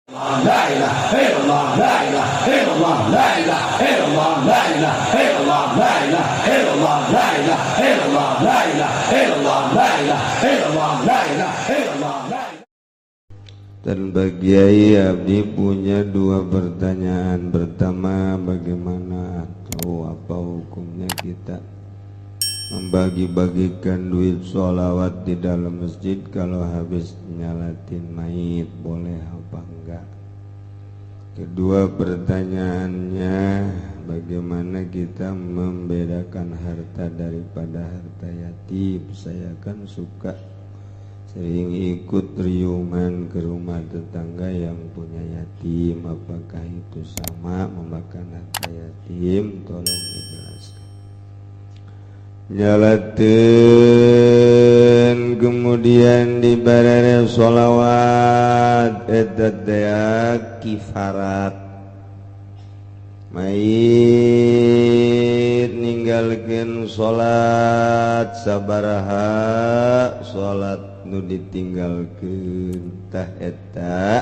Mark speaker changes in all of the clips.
Speaker 1: La ilaha illallah, la ilaha illallah, la ilaha illallah, la ilaha illallah, la ilaha illallah, la ilaha illallah, la ilaha illallah, la ilaha illallah, la ilaha illallah, la.
Speaker 2: Dan Pak Kiai, abdi punya dua pertanyaan. Pertama, bagaimana atau apa hukumnya kita membagi-bagikan duit sholawat di dalam masjid kalau habis nyalatin mayit, boleh apa enggak? Kedua pertanyaannya, bagaimana kita membedakan harta daripada harta yatim? Saya kan suka sering ikut riungan ke rumah tetangga yang punya yatim. Apakah itu sama memakan harta yatim? Tolong dijelaskan. Nyalatin kemudian dibarere sholawat, eta teh kifarat. Mayit ninggalkeun salat, sabaraha salat nu ditinggalkeun, tah eta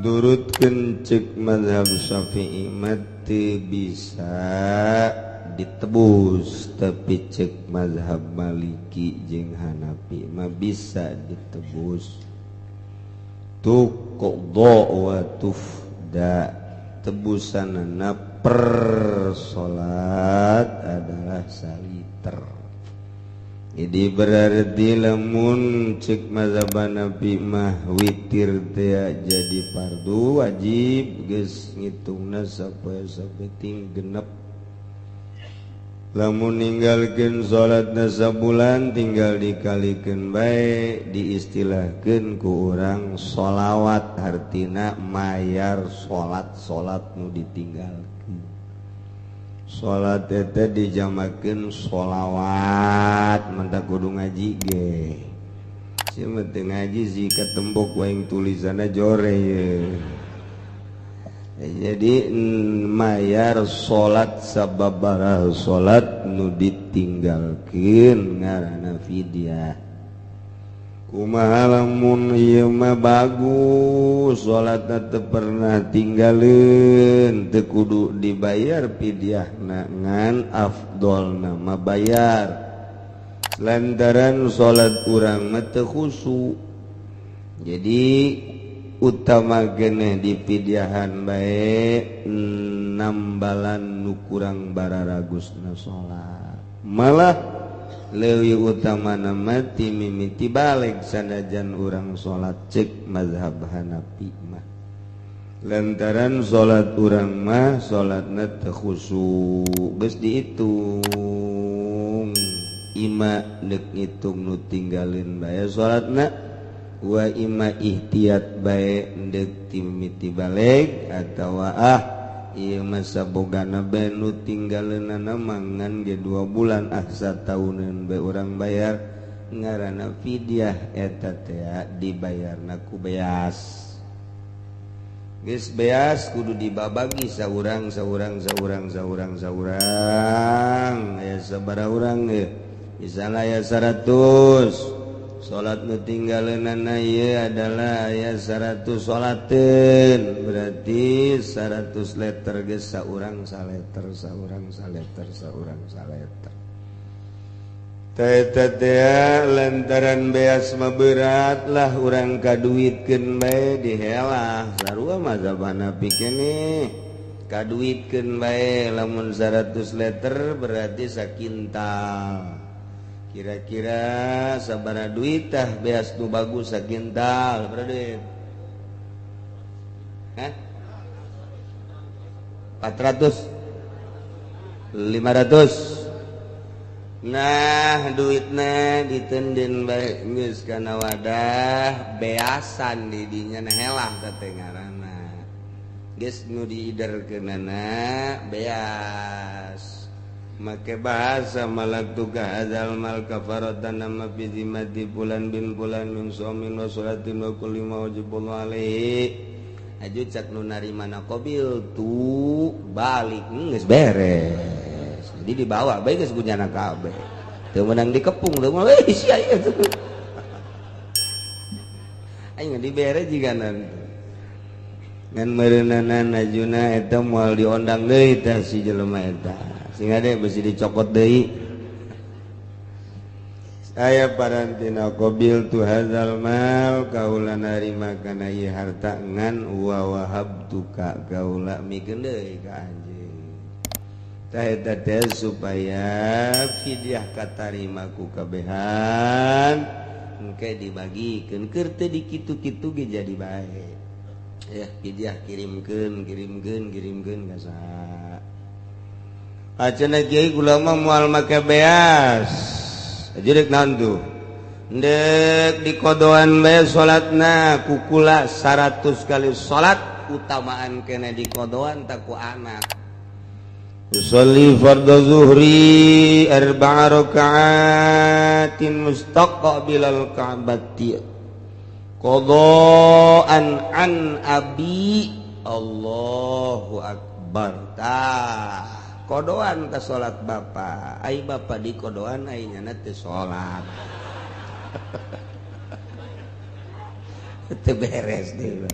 Speaker 2: durutkeun cek mazhab Syafi'i mah teu bisa ditebus, tapi cek mazhab Maliki jeung Hanafi mah bisa ditebus, tuqda wa tufda. Tebusanana per salat adalah saliter. Jadi berarti lamun cek mazhab Hanafi mah witir teh jadi fardu wajib, geus ngitungna sapoe sapeting genep. Lamun ninggalkeun salatna sabulan, tinggal dikalikeun bae, diistilahkeun ku urang sholawat, hartina mayar salat salat nu ditinggalkeun. Salat teh dijamakeun sholawat, mantap kudu ngaji ge. Si mah teu ngaji sih, katembok waing tulisanna jore ye. Jadi mayar salat sababaraha salat nu ditinggalkeun, ngaranna fidyah. Kumaha lamun ieu mah bagus, salatna teu pernah tinggalin, teu kudu dibayar fidyahna, ngan afdolna mah bayar, lantaran salat urang mah teu khusyuk. Jadi utama geneh dipidyahan bae, nambalan nu kurang bararagusna salat. Malah leuwih utama nama ti mimiti balik, sanajan urang salat cek mazhab Hanafi mah, lantaran salat urang mah salatna teu khusyuk. Geus dihitung, ima deuk ngitung nu tinggalin bae salatna, wa ima ihtiyat bae deuk timiti balik, atawa ah ieu mah sabogana bae nu tinggaleunana mangan ge 2 bulan, ah satauneun bae urang bayar, ngaranna fidyah. Eta teh dibayarna ku beas. Geus beas kudu dibabagi saurang saurang saurang saurang saurang. Aya sabaraha urang ye? Misalnya aya 100 salat nu tinggaleunana ieu adalah aya 100 salateun, berarti 100 liter. Geus saurang saleter, saurang saleter, saurang saleter. Teh teh lantaran beas mah berat lah, urang kaduitkeun bae, dihelah sarua mazhab Hanafi keneh, kaduitkeun bae. Lamun 100 liter berarti sakintal. Kira-kira sabaraha duit tah beas nu bagus sakintal? Berapa duit? Hah? 400, 500. Nah, duitna ditenden bae geus kana wadah beasan di dinya, nah helah teh ngaranna. Geus nu diiderkeunana beas, make bahasa malaktuka hadzal mal kafaratan nama fi zimmati fulan bin fulan min shaumin wa sholatin wa kulli ma wajibullah alaihi. Aju cak nu narima qabil tu balik, geus beres. Jadi dibawa bae geus gunjana kabeh, teu meunang dikepung, teu meunang eh sia ieu. Aing dibere jiga nanti. Ngan meureunana najuna eta moal diondang deui tah si jelema eta. Sing ade besi dicokot deui. Saya parantina qabil tu hadzal mal kaula narima kana ieu harta ngan wa wahabtuka kaula mikeun deui ka anjeun. Tah eta teh supaya fidyah katarima ku kabehan engke dibagikeun keur teu dikitu-kitu ge jadi bae. Ya fidyah kirimkeun kirimkeun kirimkeun ka saha. Acenah kiai kula mah moal make beas. Jadi naon tuh? Ndek dikodoan bae salatna kukula 100 kali salat utamaan kena dikodoan tak ku anak. Usolli fardhu zuhri arba'a raka'atin mustaqbilal ka'bati qada'an an abi. Allahu akbar. Tah kodoan ka salat bapa, ai bapa di kodoan ai nyana teu salat. Teu beres deui.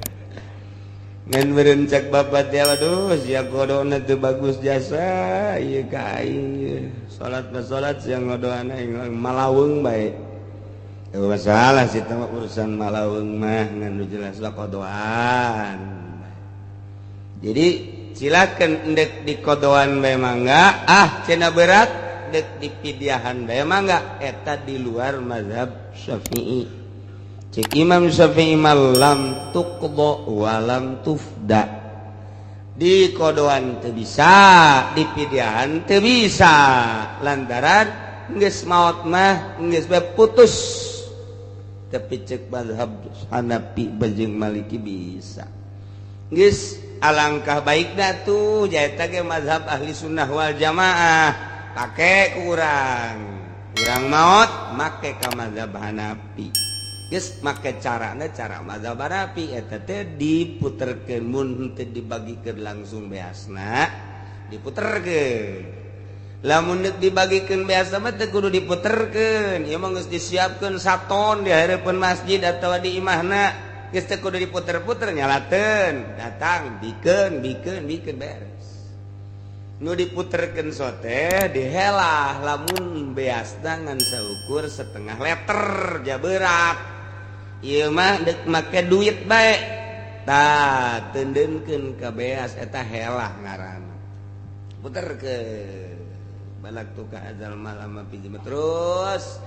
Speaker 2: Ngan meureun cek bapa teh aduh sia kodona teu bagus jasa ieu ka aing. Salat mah salat sia ngodoan aing malaweung bae. Teu masalah sih teh urusan malaweung mah ngan nu jelas lah kodoan. Jadi silakan ndek di kodoan bae mangga, ah cenah berat dek di pidiahan bae mangga, eta di luar mazhab Syafi'i. Cek Imam Syafi'i malam tuqdo walam tufda. Di kodoan teu bisa, di pidiahan teu bisa, lantaran geus maot mah geus bae putus. Tapi cek mazhab Hanafi jeung Maliki bisa. Geus alangkah baikna tuh jaeta ge mazhab ahli sunnah wal jamaah pake ku urang. Urang maot make ka mazhab Hanafi. Geus make carana cara mazhab Hanafi eta teh diputerkeun mun teu dibagikeun langsung beasna diputerkeun. Lamun deuk dibagikeun beasna mah teu kudu diputerkeun. Ieu mah geus disiapkeun saton di hareupeun masjid atawa di imahna. Geus teu kudu diputer-puter nyalateun, datang bikeun bikeun bikeun beres. Nu diputerkeun sote dihelah lamun beasna ngan saukur setengah liter ja berat. Ieu mah deuk make duit bae. Tah teundeunkeun ka beas eta helah ngaranna. Puterkeun. Balak tu ka azal malam pinjem terus.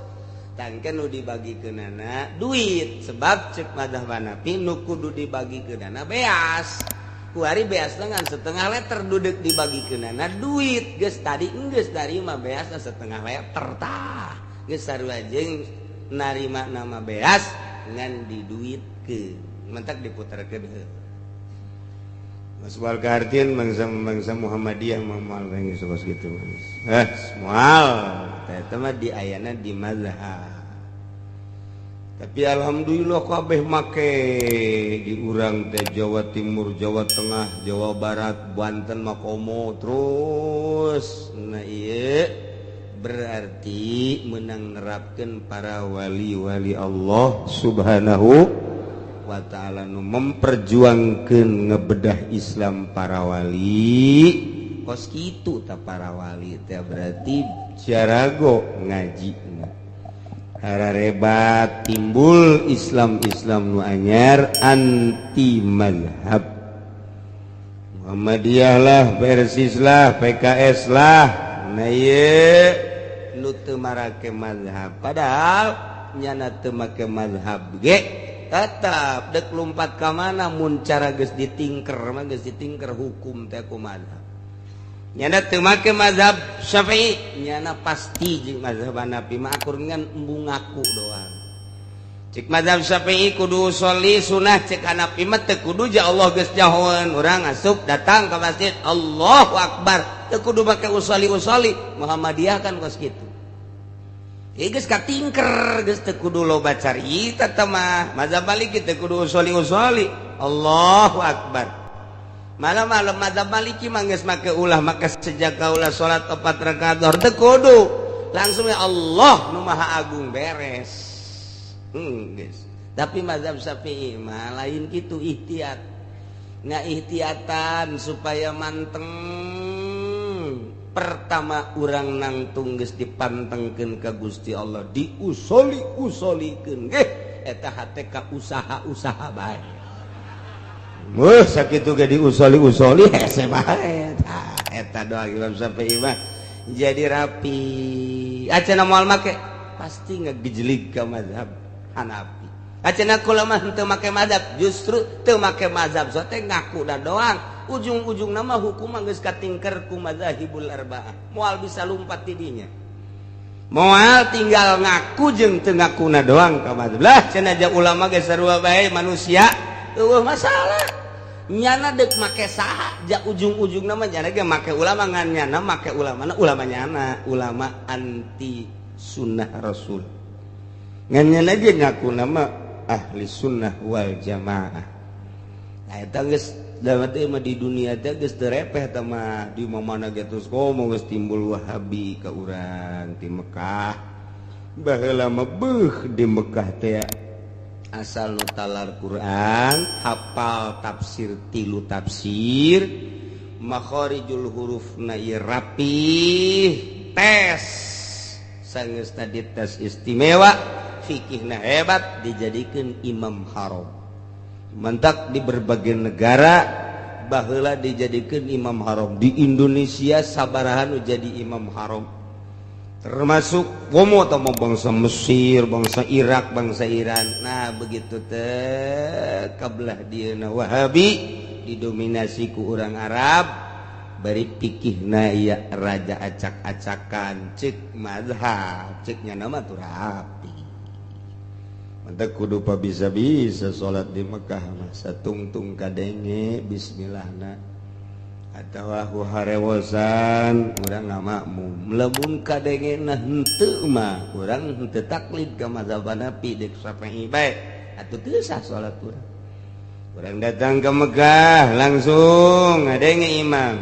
Speaker 2: Tangken nu dibagikeunana duit sebab cek mazhab Hanafi nu kudu dibagikeunana beas. Kuari beas ngan setengah liter duduk dibagikeunana duit geus tadi geus narima beasna setengah liter tah. Geus sarua jeung narima nama beas ngan diduitkeun. Mentak diputerkeun heuh. Mas wal kaartian bangsa-bangsa Muhammadiyah moal geus kos kitu. Moal eta mah di ayana di mazhab. Tapi alhamdulillah kabeh make di urang teh Jawa Timur, Jawa Tengah, Jawa Barat, Banten makomo terus. Nah ieu berarti menang nerapkeun para wali-wali Allah Subhanahu wa ta'ala nu memperjuangkeun ngebedah Islam para wali. Kos kitu ta para wali teh berarti jarago ngajina. Hararebat timbul Islam-Islam nu anyar anti mazhab. Muhammadiyah lah, Persis lah, PKS lah. Nah ieu nu teu marake mazhab. Padahal nyana teu make mazhab ge tetap dek lumpat ka mana mun cara geus ditingker mah geus ditingker hukum teh ku mazhab. Nyana teu make mazhab Syafi'i, nyana pasti jeung mazhab Hanafi mah akur ngan embung ngaku doang. Cek mazhab Syafi'i kudu sholli sunah, cek Hanafi mah teu kudu ja Allah geus jahoeun. Urang asup datang ka masjid Allahu akbar, teu kudu make usolli-usolli. Muhammadiyah kan kos kitu. Geus katingker geus teu kudu loba carita teh mah. Mazhab Maliki teu kudu usoli-usoli. Allahu akbar. Malam-malam mazhab Maliki mah geus make ulah make sejak kaula salat 4 rakaat zuhur teu kudu. Langsung ya Allah nu Maha Agung beres. Geus. Tapi mazhab Syafi'i mah lain kitu ihtiyat. Ngaihtiatan supaya manteng. Pertama urang nangtung geus dipantengkeun ka Gusti Allah, diusoli-usolikeun geh eta hate ka usaha-usaha bae. Weuh sakitu ge diusoli-usoli hese bae. Tah eta doa Imam Syafi'i mah jadi rapi. Acana moal make pasti ngegejlig ka mazhab Hanafi. Acana kula mah henteu make mazhab, justru teu make mazhab so teh ngaku da doang. Ujung-ujung nama hukum geus katingker ku mazahibul arba'ah. Moal bisa lumpat di dinya. Moal tinggal ngaku jeung teu ngakuna doang ka mazhab. Lah cenah aja ulama ge sarua bae manusia, eueuh masalah. Nyana deuk make saha ja ujung-ujung nama nyana ge make ulama ngan nyana make ulama ulama nyana, ulama anti sunnah rasul. Ngan nyana ge ngaku nama ahli sunnah wal jamaah. Nah eta geus mah di dunia teh geus teu repeh teh mah di mana ge terus komo geus timbul Wahabi ka urang di Mekah. Baheula mah beuh di Mekah teh asal nu talar Quran, hafal tafsir tilu tafsir, makharijul hurufna ieu rapih, tes sangeusna dites istimewa, fikihna hebat dijadikeun imam haram. Mentak di berbagai negara baheula dijadikan imam haram. Di Indonesia sabaraha nu jadi imam haram, termasuk komo atau bangsa Mesir, bangsa Irak, bangsa Iran. Nah begitu teh kabelah dieuna Wahabi didominasi ku urang Arab, bari pikihna ieu raja acak-acakan cek mazhab cek nyana mah tuh rapi. Mantap kudu pa bisa-bisa salat di Mekah mah satungtung kadenge bismillahna atawa harewosan urang ngamakmum. Lamun kadenge na henteu mah urang henteu taklid ka mazhab Hanafi deuk Syafi'i bae atuh teu sah salat urang. Urang datang ke Mekah langsung ngadenge imam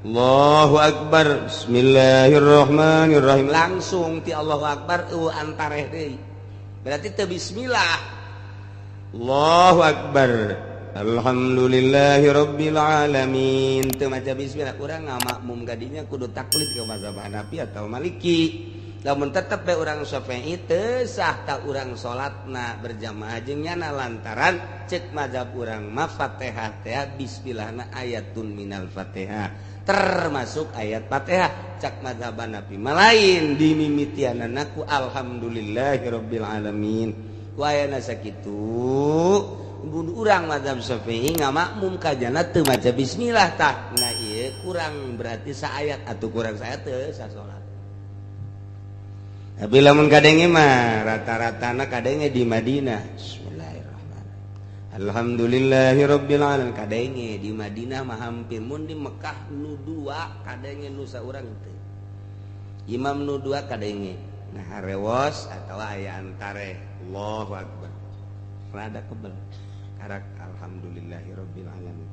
Speaker 2: Allahu Akbar bismillahirrahmanirrahim, langsung ti Allahu Akbar eueuh antareh deui. Berarti teu bismillah. Allahu Akbar alhamdulillahirabbil alamin teu maca bismillah. Urang ngamakmum kadinya kudu taklid ke mazhab Hanafi atau Maliki. Lamun tetep bae urang Syafi'i teu sah ta urang salatna berjamaah jeung nyana lantaran cek mazhab urang mah Fatihah teh bismillahna ayatun minal Fatihah, termasuk ayat Fatihah. Cak mazhab Hanafi mah lain dimimitianana ku alhamdulillahirabbil alamin. Ku ayana sakitu mun urang mazhab Syafi'i ngamakmum kajana teu maca bismillah tah. Nah ieu kurang berarti saayat atuh kurang saayat teu sah salat. Tapi lamun kadenge mah rata-ratana kadenge di Madinah. Bismillahirrahmanirrahim. Alhamdulillahirabbil alamin kadenge di Madinah mah hampir mun di Mekah nu dua kadenge nu saurang teh. Imam nu dua kadenge. Nah harewos atawa aya antare Allahu Akbar. Rada kebel. Karak alhamdulillahirabbil alamin.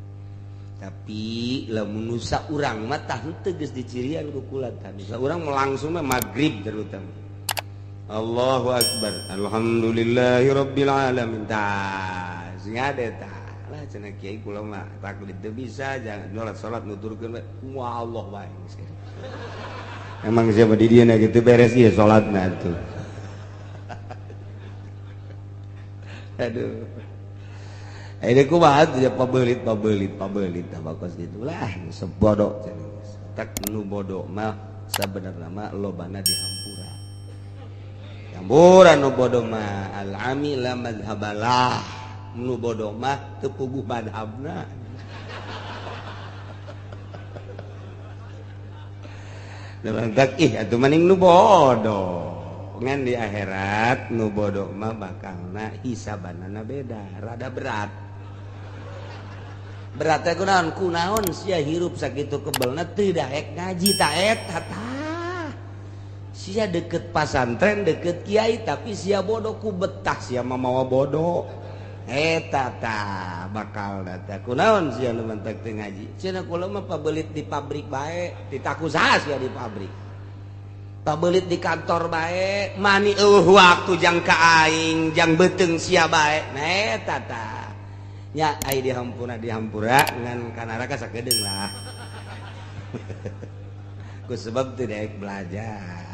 Speaker 2: Tapi lamun nu saurang mah tah henteu geus dicirian ku kula tah. Nu saurang langsung mah magrib terutama. Allahu Akbar alhamdulillahirabbil alamin tah sing ade tah lah cenah kiai kula mah taklid teu bisa jangan salat salat nuturkeun kumaha Allah wae. Emang siapa di dieu gitu beres ieu salatna atuh. Aduh. Ini kumaha tuh pabelit pabelit pabelit tah bakos kitu lah sebodoh cenah. Tak nu bodoh mah sabenerna mah lobana dihampura. Campuran nu bodoh mah al-ami la madhabalah, nu bodoh mah teu puguh madhabna. Lantak ih atuh maning nu bodoh. Ngan di akhirat nu bodoh mah bakalna hisabanana beda, rada berat. Berat teh kunaon? Kunaon sia hirup sakitu kebelna teu daek ngaji ta eta tah. Sia deket pasantren, deket kiai, tapi sia bodoh ku betah sia mah mawa bodoh. Eta tah bakal data kunaon sia nu mantak teu ngaji. Cenah kula mah pabelit di pabrik bae, ditaku saha sia di pabrik. Pabelit di kantor bae, mani eueuh waktu jang ka aing, jang beuteung sia bae. Nah eta tah. Nya ai dihampura dihampura ngan ka neraka sakedeung lah. Ku sebab teu daek belajar.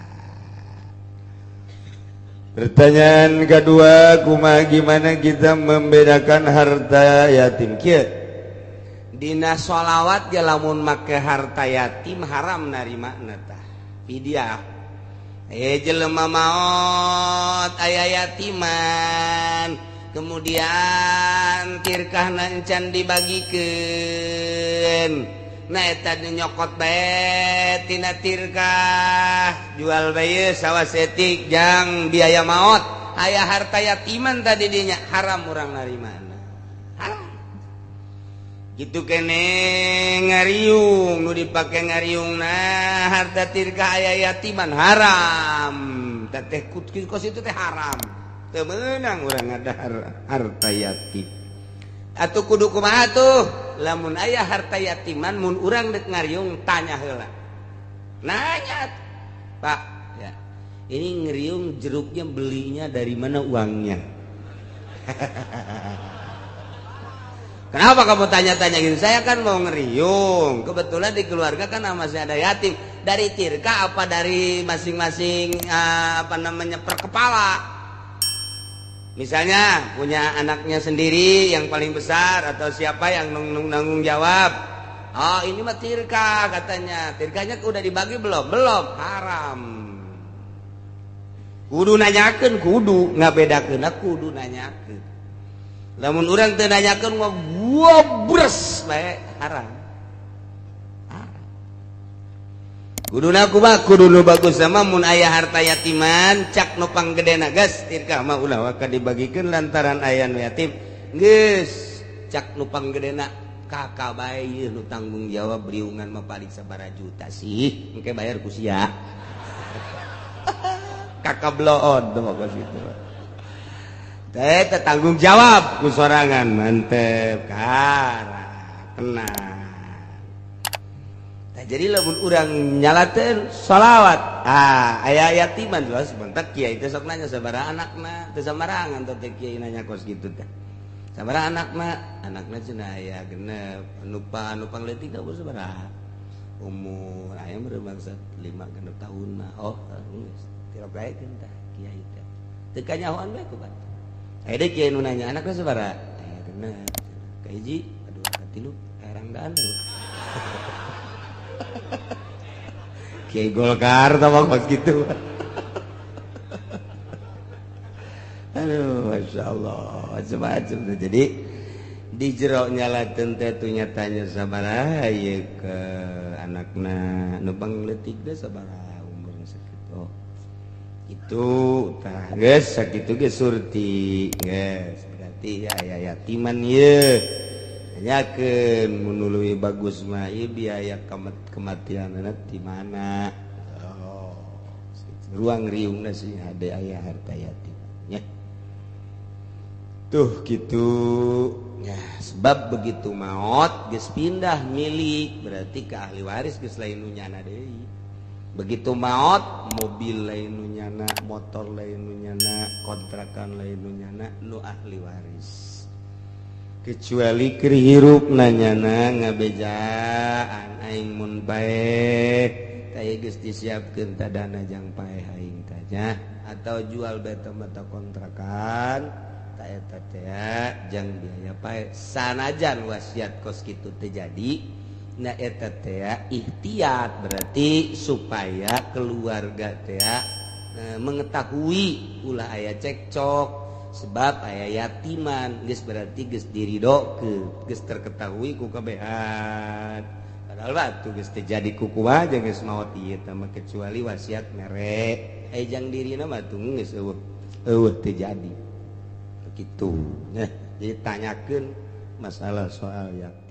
Speaker 3: Pertanyaan kedua, kumaha gimana kita membedakan harta yatim? Kieu
Speaker 2: dina sholawat ge lamun make harta yatim haram narimana tah. Fidyah. Jelema maot aya yatiman, kemudian tirkahna encan dibagikeun. Nah eta nyokot bae tina tirkah, jual bae sawah setik jang biaya maot, aya harta yatiman tadi dinya haram urang narimana. Haram. Gitu kene ngariung nu dipake ngariung nah harta tirkah aya yatiman haram. Teh kos itu teh haram. Teu meunang urang ngadahar harta yatim. Atuh kudu kumaha tuh? Lamun aya harta yatiman mun urang dek ngariung tanya heula. Nanya, Pak, ya. Ini ngeriung jeruknya belinya dari mana uangnya? Kenapa kamu tanya-tanya gitu? Saya kan mau ngeriung. Kebetulan di keluarga kan masih ada yatim. Dari tirka apa dari masing-masing apa namanya per kepala? Misalnya punya anaknya sendiri yang paling besar atau siapa yang nanggung jawab. Oh ini mah tirka katanya. Tirkanya udah dibagi belum? Belum. Haram. Kudu nanyakeun, kudu ngabedakeun, kudu nanyakeun. Lamun urang teu nanyakeun mah gua bres bae haram. Kuduna kumaha? Kudu nu bagus sama mun aya harta yatiman cak nu panggedena geus tirkah mah ulah waka dibagikeun lantaran aya nu yatim geus cak nu panggedena kakak bae ieu nu tanggung jawab riungan mah paling sabaraha juta sih engke bayar ku sia. Kakak bloon tuh mah kos kitu. Teh tanggung jawab ku sorangan mantep kara tenang. Nah, jadi lamun urang nyalateun sholawat, aya yatiman jelas bentak kiai teh sok nanya sabaraha anakna, teu sambarangan teh kiai nanya kos kitu teh. Sabaraha anakna? Anakna cenah aya genep, anu anu pangleutik teh sabaraha? Umur aya meureun bangsa 5 genep tahun mah. Oh, geus tirok baekeun tah kiai teh. Teu kanyahoan bae ku batur. Aya deui kiai nu nanya anakna sabaraha? Aya genep. Ka hiji, kadua, katilu, herangdaan. Kiai Golkar tah kos gitu. Aduh, masya Allah, macam-macam tuh. Jadi di jero nyalateun teh tuh nyatanya sabaraha ieu ke anakna nu pangleutik teh sabaraha umurna sakitu. Itu tah geus sakitu ge surti geus berarti ya aya yatiman ieu. Nanyakeun mun nu leuwih bagus mah ieu biaya kematianana di mana? Oh, ruang riungna sih hade aya harta yatim nya. Tuh gitu. Ya, sebab begitu maot geus pindah milik berarti ke ahli waris geus lain nu nyana deui. Begitu maot mobil lain nu nyana, motor lain nu nyana, kontrakan lain nu nyana, nu ahli waris. Kecuali keur hirup nanyana ngabejaan aing mun paeh tah geus disiapkeun tah dana jang paeh aing tah nya atau jual bae mata kontrakan tah eta teh jang biaya paeh sanajan wasiat kos kitu teu jadi na eta teh ikhtiat berarti supaya keluarga teh mengetahui ulah aya cekcok sebab aya yatiman geus berarti geus diridokeun geus terketahui ku kabehan padahal batu geus teu jadi ku kumaha jeung geus maot ieu teh mah kecuali wasiat mere aya jang dirina mah tuh geus eueuh eueuh teu jadi begitu. Nah, jadi tanyakeun masalah soal yatim.